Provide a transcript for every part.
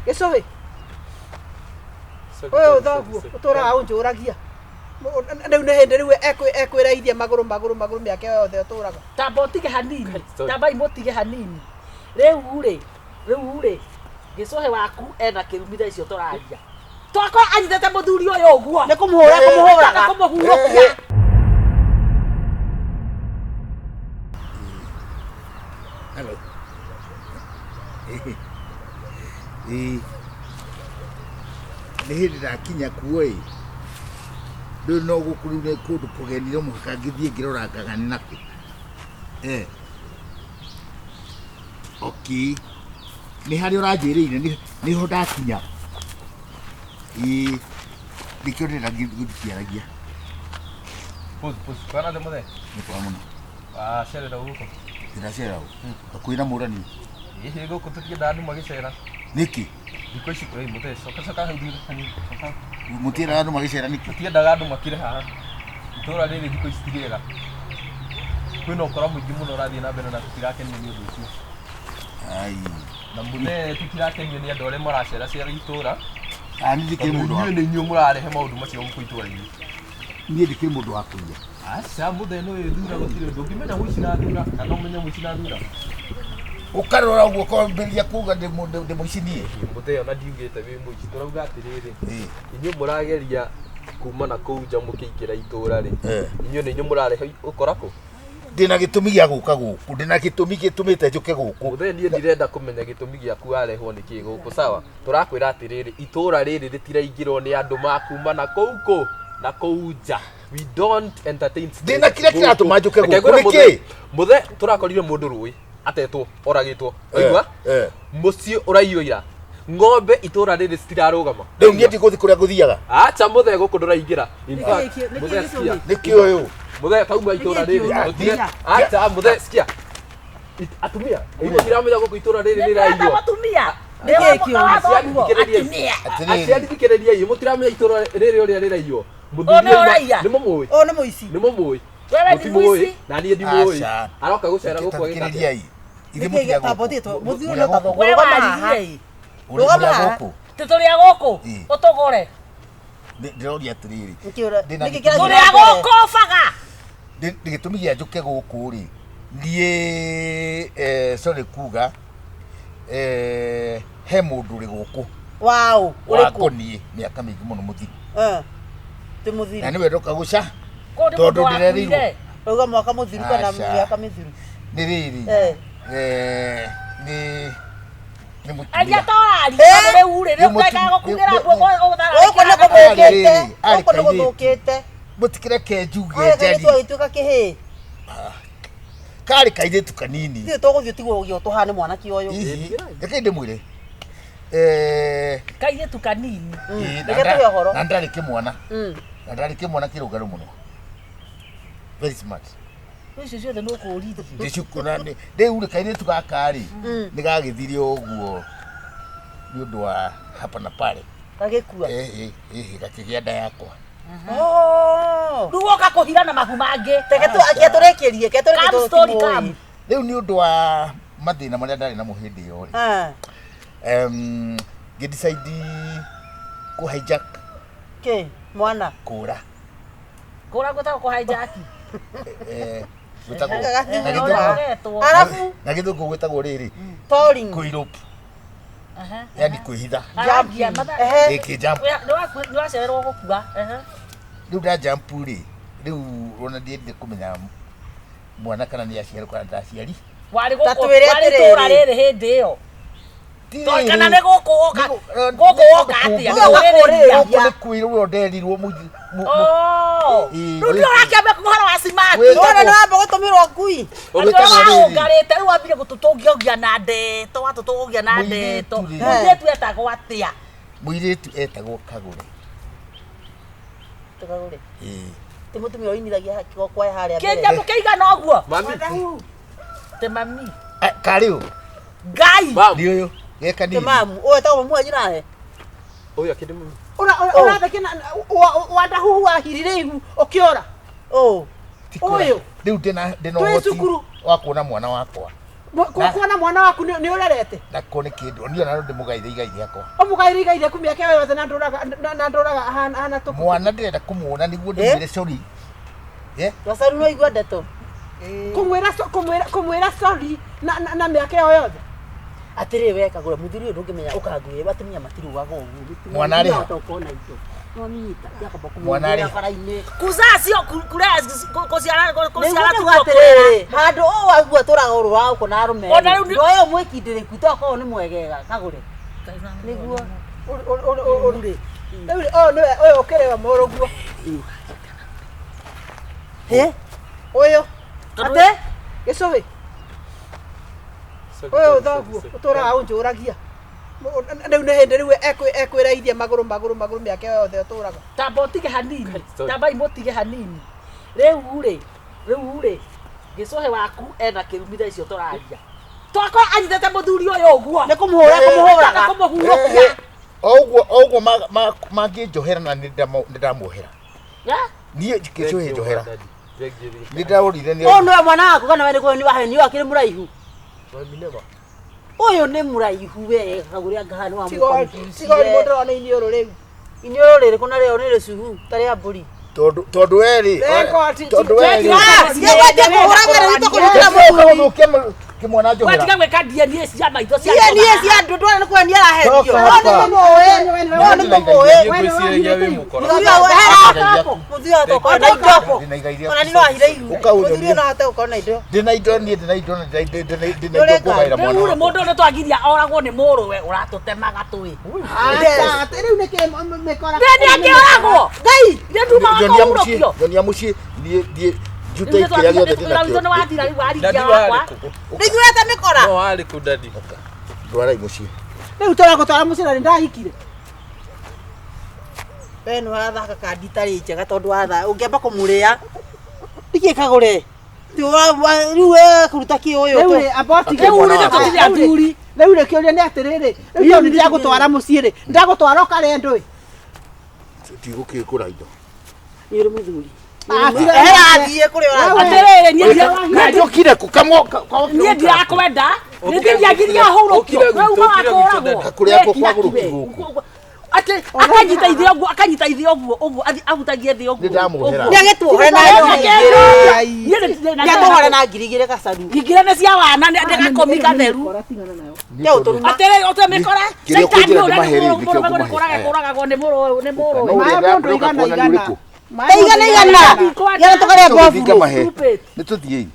Gĩcũhĩ. Sorry, Ũyũ sorry, thoguo sorry, sorry. ũtũraga ũnjũragia. Rĩu nĩ hĩndĩ rĩu ekwĩraithia magũrũ magũrũ magũrũ mĩaka yothe ũtũraga. Tamba ũtige hanini. Sorry. Tambai mũtige hanini. Rĩu rĩ, rĩu rĩ, gĩcũhĩ waku ena kĩrumi thaa icio tũraria. Twakora anyitĩte mũthuri ũyũ ũguo. Nĩ kũmũhũra kũmũhũraga. Nĩ kũmũhurũkia. Hello. Ĩĩ. Nĩ hĩndĩ ndakinya kuo ĩ. Rĩu no gũkũ rĩu nĩ kũndũ kũgeni no mũhaka ngĩthiĩ ngĩrorangaga nĩ nakũ. Eh. Okay. Nĩ harĩa ũranjĩrĩire nĩho ndakinya. Ĩĩ. Nĩkĩo ndĩrenda ngĩthiĩ Pause, pause. Kana thĩ mũthee? Nĩ kwa mũno. Wacerera gũkũ. Ndĩracerera ũ? Hakuhĩ na mũrani. Ĩhĩ gũkũ tũtiendaga andũ magĩcera. Nĩkĩ? Thikũ ici ĩĩ mũthee coka coka hau thutha hanini. Coka. Mũtiendaga andũ magĩcera nĩkĩ? Tũtiendaga andũ makĩre haha. Itũũra rĩrĩ thikũ ici ti rĩega. Kwĩna ũkora mũingĩ mũno ũrathiĩ na mbere na tũtirakenio nĩ ũndũ ũcio. Ai. Na mũthee tũtirakenio nĩ andũ arĩa maraceracera itũũra. Ah, niĩ ndikĩrĩ Tondũ mũndũ wa inyuĩ nĩ inyuĩ mũrarehe maũndũ macio gũkũ itũũra-inĩ. Niĩ ndikĩrĩ mũndũ wa kũiya. Aca mũthee nĩ wĩthura gũtirĩ ũndũ. Ũngĩmenya mũici na thura kana ũmenye mũici na thura. Ũkarora ũguo ũkambĩrĩria kuga ndĩ mũici niĩ. Mũthee ona ndiugĩte wĩ mũici tũrauga atĩrĩrĩ. Ĩĩ. Inyuĩ mũrageria kuma na kũu nja mũkĩingĩra itũũra rĩ. Eh. Inyuĩ nĩ inyuĩ mũrarehe ũkora kũ? Ndĩna gĩtũmi gĩa gũka gũkũ. Ndĩna gĩtũmi gĩtũmĩte njũke gũkũ. Mũthee niĩ ndirenda kũmenya gĩtũmi gĩaku warehwo nĩ kĩ gũkũ sawa. Tũrakwĩra atĩrĩrĩ itũũra rĩrĩ rĩtiraingĩrwo nĩ andũ ma kuma na kũu kũ na kũu nja. We don't entertain Ndĩna kĩrĩa kĩratũma njũke Reke gũkũ ngwĩre nĩ mũthee- kĩ? Mũthee tũrakorire mũndũ rũĩ atetwo oragĩtwo. Waigua? Eh. Mũciĩ ũraiywo ira. Ng'ombe itũũra rĩrĩ citirarũgama. Rĩu niĩ ndigũthiĩ kũrĩa ngũthiaga. Acha mũthee gũkũ ndũraingĩra. In Nĩkĩ fact, nĩkĩ mũthee gĩcũhĩ? sikia. Nĩkĩ ũyũ? Mũthee tauma itũũra Nĩkĩ rĩrĩ. kĩũru? Mũtige- Acha mũthee sikia. Atumia, inyuĩ mũtiramenya gũkũ itũũra rĩrĩ rĩraiywo. Mũtumia. Nĩkĩ kĩũru? Aciari thikĩrĩriai. Atumia. Atĩrĩrĩ. Aciari thikĩrĩriai, mũtiramenya itũũra rĩrĩ ũrĩa rĩraiywo. Ũyũ nĩ ũraiya? Nĩ mũmũĩ. Ũyũ nĩ mũici. Nĩ mũmũĩ. Wewe ni Mũtimũĩ, mũici. na niĩ ndimũĩ. Aca. Aroka gũcera gũkũ agĩka atĩa? Thikĩrĩriai. Ithuĩ Nĩkĩ mũtirĩ a tamba gũkũ. ũthiĩ mũthuri Mũrĩ a nĩ ta thoguo. We Rũgama haha. waririe ĩ. Rũgama Mũrĩ a haha. gũkũ. Tĩ tũrĩ a gũkũ. Ĩ. Ũtũgũre. Ndĩroria atĩrĩrĩ. Nĩkĩ ũra- Ndĩna nĩkĩ gĩtũmi- kĩrathiĩ Tũrĩ na a mbere? gũkũ baga. Gĩtũmi gĩa njũke gũkũ rĩ niĩ eh, sorry kuga eh, he mũndũ ũrĩ gũkũ Waũ, ũrĩkũ? wakoniĩ mĩaka mĩingĩ mũno mũthiru Eh. Ti na mũthiru. nĩwe ndoka gũca Kũu nĩ Tondũ mũndũ ndĩrerirwo. wakuire. Rauga mwaka mũthiru kana Aca. mĩaka mĩthiru. nĩ rĩrĩ Eh. eh, nĩ nĩ Aria mũtumia ta ũraria. Eh. Rĩu rĩ, rĩu Nĩ mũtu- ndekaga gũkugĩra nĩ- nguo Gũkũ nĩ Arĩ gũthũkĩte. rĩrĩ, arĩ Gũkũ nĩ kairĩtu. gũthũkĩte. Mũtikĩreke njuge Arĩ kairĩtu njarie agĩtuĩka kĩhĩĩ. Karĩ kairĩtu kanini. Ithuĩ tũgũthiĩ tigwo ũgĩa tũhane mwanake ũyũ. Hihi, reke ndĩmwĩre Eh, Kairĩtu kanini. ĩĩ, na Reke tũhe ũhoro. na ndarĩ kĩmwana. Na ndarĩ kĩmwana kĩrũngarũ mũno, very smart. Icio ciothe nĩ ũkũrithio. Ndĩcukũ na rĩu rĩ kairĩtu gaka rĩ nĩ gagĩthire ũguo nĩ ũndũ wa hapa na pale. Gagĩkua. Ĩhĩ ĩhĩ gakĩgĩa nda yakwa. Oh. Rĩu woka kũhira na mahu mangĩ. Reke tu akia tũrĩkĩrie, ke tũrĩkĩrie Come tondũ story timũĩ. come. Rĩu nĩ ũndũ wa mathĩna marĩa ndarĩ namo hĩndĩ ĩyo rĩ Ah. Ngĩdecide kũ hijack. Kĩ? Mwana. Kũra. Kũra gwĩtagwo kũ hijack. Eh, gwĩtagwo Gagathimũ. na gĩthũngũ- Ũroretwo. Arabu na gĩthũngũ gwĩtagwo rĩrĩ toring. kũiropu. Aha. Yani kwĩhitha. Arangia matha. Ehe. Ĩkĩ jump. Nĩ wacererwo gũkua. Ehe. Rĩu nda jump rĩ rĩu ona ndiendire kũmenya mwana kana nĩ aciarwo kana ndaciari. Warĩ Ta gũkũ twĩre warĩ atĩrĩrĩ. itũũra rĩrĩ hĩndĩ ĩyo. Ti Kana rĩrĩ, nĩ gũkũ woka gũkũ woka atĩa? Gũkũ Kũrĩrĩria. gũkũ nĩ kwĩrwo nderirwo Oh. Ĩĩ, Rĩu ndio ũrakĩambia ũhoro wa simati. Wĩtagwo- Nona nĩ wamba gũtũmĩrwo ngui. Andũ Wĩtagwo arĩa rĩrĩ. waũngarĩte rĩu wambire gũtũtũngia na ndeto watũtũngia na ndeto. Mũirĩtu rĩ. Mũirĩtu etagwo atĩa? Mũirĩtu etagwo Kagũre. Tũkagũre. Ĩĩ. Ti mũtumia ũinithagia kĩgokwa harĩa mbere. Kĩnyamũ kĩigana ũguo? Mami. Tĩ mami. Ah, karĩ ũ? Ngai. Mam. Nĩ ũyũ ge Ti kanini. mamu. Ũyũ etagwo mamu wanyu nawe. Ũyũ akĩndĩ mami. Ura ũratheke na wandahuhu wahirire ihu ũkĩora. Ũũ. Ti kũra. Ũyũ. Rĩu ndĩna Twĩ ũhoti cukuru. wa kuona mwana wakwa. Kuona mwana waku nĩ ũrerete. Nako nĩ kĩndũ niĩ ona no ndĩmũgaire igai rĩakwa. Ũmũgaĩre igai rĩaku mĩaka ĩyo yothe na ndũraga na ndũraga ahana tũkũ. Mwana ndĩrenda kũmuona nĩguo ndĩmwĩre sorry. Eh? Gacaru no igua ndeto. Kũmwĩra kũmwĩra sorry na mĩaka ĩyo yothe. Atĩrĩ we Kagũre, mũthuri ũyũ ndũngĩmenya ũkanguĩra atumia matirugaga ũguo. Mwana arĩ ha? Ũkona indo. Nwamĩnyita, yakamba Mwana arĩ kũmũhũrĩra ha? bara-inĩ. Kuzaa sio kulea, kuciara Nĩguo tu nĩguo atĩrĩrĩ, handũ ũũ waigua tũraga ũrũ wa gũkũ na arũme Ona rĩu rĩ, ndũ ũyũ mwĩkindĩrĩku tokorwo nĩ mwegega Kagũre. Nĩguo. Rĩu ũyũ nĩwe ũyũ ũkĩrĩ wa mũrũguo. Hĩ? Ũyũ Atĩ? gĩcũhĩ ũyũ thoguo ũtũraga ũnjũragia. Rĩu nĩ hĩndĩ rĩu ekwĩraithia magũrũ magũrũ magũrũ mĩaka ĩyo yothe ũtũraga. Tamba ũtige hanini, tamba imũtige hanini. Rĩu rĩ, gĩcũhĩ waku ena kĩrumi thaa icio tũraria. Twakora anyitĩte mũthuri ũyũ ũguo. Nĩ kũmũhũra kũmũhũraga. Nĩ kũmũhurũkia. O ũguo o ũguo mangĩnjohera na nĩ ndamuohera. Niĩ gĩcũhĩ njohera. Nĩ ndaũrire nĩ Ũyũ nĩwe mwana waku kana we nĩguo nĩ wahenio akĩrĩ mũraihu? Ũyũ nĩ mũraihu we Kagũre anga haha nĩ Tiga ũrimũ ndĩrona iniũrũ rĩu. Iniũrũ rĩrĩkũ narĩo nĩ rĩcuhu ta rĩa mbũri. Tondũ we rĩ, tondũ we rĩ. Nĩgwendia kũhũra wĩra witũ kũnyitĩra mũthuri. Gũthũkia kĩmwana njohera. Watiga gwĩka DNA cia maitho cia DNA cia andũ ndwara nĩ kwendia arahendio. Coka No nĩ hapa. mũmũĩ. No nĩ mũmũĩ. Ngwĩciragia wĩ mũkora. Mũthuri wa hera. Mũthuri wa tokorwo na indo. Ndĩna igai rĩaku. Ona nĩ no ahire ihu. Ũka ũnyonie. Mũthuri no ahote gũkorwo na indo. Ndĩna indo niĩ ndĩna indo na ndĩna indo Ndũrĩ ngũgaĩra mwana Rĩu rĩ wakwa. mũndũ ũyũ nĩtwagiria oragwo nĩ mũrũwe ũratũtemaga tũĩ. Rĩu nĩkĩ mĩkora. Nĩ akĩoragwo. Ngai. Nĩ nduma Nyonia mũciĩ, wakũhurũkio. nyonia mũciĩ, niĩ niĩ njute kĩrĩa gĩothe ndĩnakĩo. Nĩ wathira rĩu Dadi waringia wakwa. warĩ kũ? Nĩiguĩte mĩkora. No warĩ kũ dadi? Ndwarai mũciĩ. Rĩu tũragũtwara mũciĩ na nĩ ndahikire. We nĩ wathaka kandi itarĩ njega tondũ watha ũngĩamba kũmũrĩa. Nĩkĩ Kagũre? Rĩu we kũruta kĩ ũyũ? Rĩu rĩ amba ũtige. Rĩu rĩ tũtirĩ athuri. Rĩu rĩ kĩũria nĩ atĩrĩrĩ, rĩu tondũ nĩndagũtwara mũciĩ rĩ, ndagũtwara ũkarĩe ndũĩ. Ndigũkĩgũra indo. Nĩ ũrĩ mũthuri. Ah, Ehera athiĩ kũrĩa ũrathiĩ. Atĩrĩrĩ niĩ Njũkire kũ kamwo niĩ ndirakwenda. Nĩ ndĩriagiria hurũkio. Ũkire We gwitũ, uma ũkire gwitũ, wakũragwo. Dadi. Kũrĩa kwa kwagũrũki gũkũ. Atĩ akanyita ithe ũguo, akanyita ithe ũguo, ũguo ahutagie thĩ ũguo. Nĩ ndamuohera. Nĩ agĩtuohore na ngiri igĩrĩ. Nĩ Nĩ atuohore na ngiri igĩrĩ Gacaru. Ngigire nĩ cia wana nĩ gakomi gatheru. Nĩ ũtũruma. Atĩrĩ ũte mĩkora. Kĩrĩa Caitani ũkũnjĩra ũrĩa ndĩmahe rĩ, nĩ nĩkĩo mũrũwe ngũmahe. kũragagwo nĩ mũrũwe nĩ mũrũwe. No Maĩ ũrĩa mũndũ ndĩroka igana kuona nĩ igana. ũrĩkũ? Ta igana igana. Igana tũkarĩa Tũgĩthiĩ mbobu. ngamahe. Stupid. Nĩ tũthiĩi.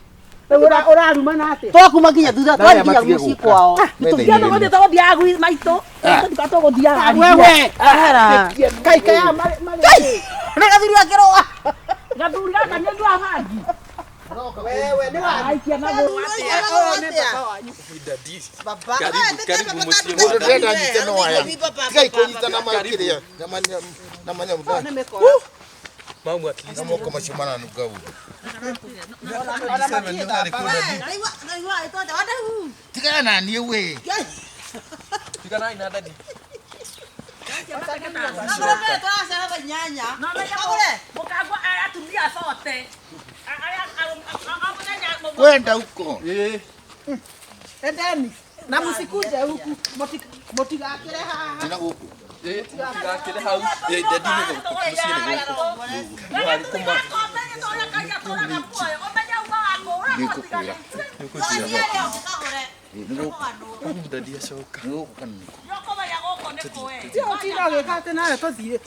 Rĩu ũrarumana atĩa? Twakuma nginya thutha Na aya twari nginya matige mũciĩ gũka. kwao. Metha Ndio igĩrĩ. tũgũthiĩ tũgũthiaga gwĩ maitũ. Tũgũthiĩ tũgũthiaga. Wewe. Ehera. Kai kai marĩ marĩ. Nĩ gathuri akĩrũa. Gathuri gaka nĩ nyua bangi. Wewe nĩ wa Aikia magũrũ. Ũyũ nĩ baba wanyu. Dadi. Baba. Karibu, karibu mũciĩ Mũndũ wa ndĩrenda nyite no aya. Tigai kũnyita na makĩrĩa na manyamũ Nĩ mĩkora. Mamu at least. na moko macio maranunga ũru. Ona matiĩthambaga. Tigana na niĩ we. Tiganai na dadi. Mũkagwa atumia cote. Kwenda huko. Ĩĩ. Endeni. Na mũsikuje huku. Mũtigakĩre haha. Tina gũkũ. Ĩĩ, mũtigakĩre hau. Ĩĩ, dadi nĩ gũkũ, mũciĩ nĩ gũkũ. Nĩ kũma. Nĩngũkwĩra. Nĩ gũkũ. Dadi acoka. Nĩ gũkũ kana nĩ kũ? Ti ũtinda ũgĩka atĩ nawe tũthiĩ.